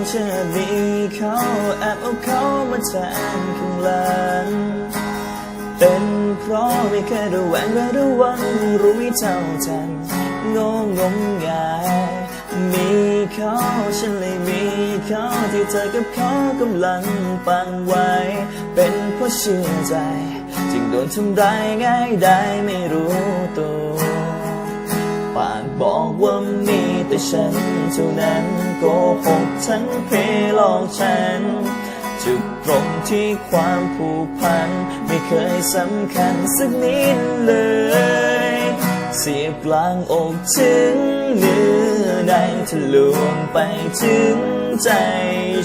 ເທື່ອນີ້ເຂົາແອບເອົາເຂົາມາແທນຂ້າງຫຼັງ ເປັນເພາະມີໃຄລະແວງ ລະລະວັງ ຮູ້ເທົ່າທັນ ງົງງົງງ່າຍ ມີເຂົາ ເຊັ່ນເລີຍມີເຂົາ ທີ່ເທີກັບເຂົາກຳລັງປັງໄວ້ ເປັນເພາະເຊື່ອໃຈ ຈຶ່ງໂດນທຳຮ້າຍງ່າຍດາຍໄມ່ຮູ້ຕົວ ປາກບອກວ່າມີແຕ່ສັນເທົ່ານັ້ນ ໂກຫົກທັງເພຫຼອກສັນ ຈຸດຕົງທີ່ຄວາມຜູກພັນ ໄມ່ເຄີຍສຳຄັນສັກນິດເລີຍ ສຽບກາງອົກເຖິງເນື້ອໃນ ທະລວງໄປເຖິງໃຈ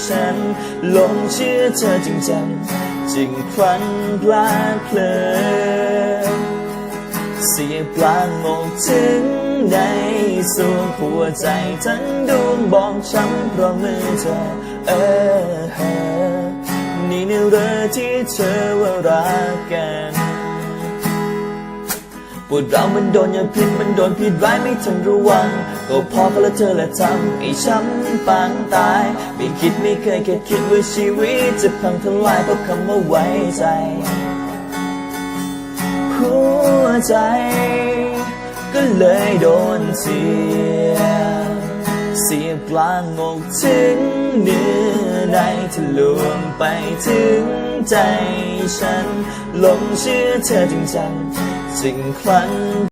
ສັນ ຫຼົງເຊື່ອເທີຈິງຈັງ ຈຶ່ງພລັນພລາດເພີນ ສຽບກາງອົກເຖິງໃນສວງຫົວໃຈທັງດວງບອບຊ້ຳ ເພາະມືເທີ ເອີ ນີ້ແນ່ເລີຍທີ່ເທີວ່າຮັກກັນ ປວດຮ້າວມັນໂດນຢາພິດ ມັນໂດນພິດຮ້າຍ ໄມ່ທັນລະວັງ ກໍພໍກັນລະເທີ ລະທຳໃຫ້ຊ້ຳປານຕາຍ ໄມ່ຄິດໄມ່ເຄີຍຄາດຄິດວ່າຊີວິດຈະພັງທະລາຍ ເພາະຄຳວ່າໄວ້ໃຈ ຫົວໃຈກໍເລີຍໂດນສຽບ ສຽບກາງອົກເຖິງເນື້ອໃນ ທະລວງໄປເຖິງໃຈສັນ ຫຼົງເຊື່ອເທີຈິງຈັງ ຈຶ່ງພລັນ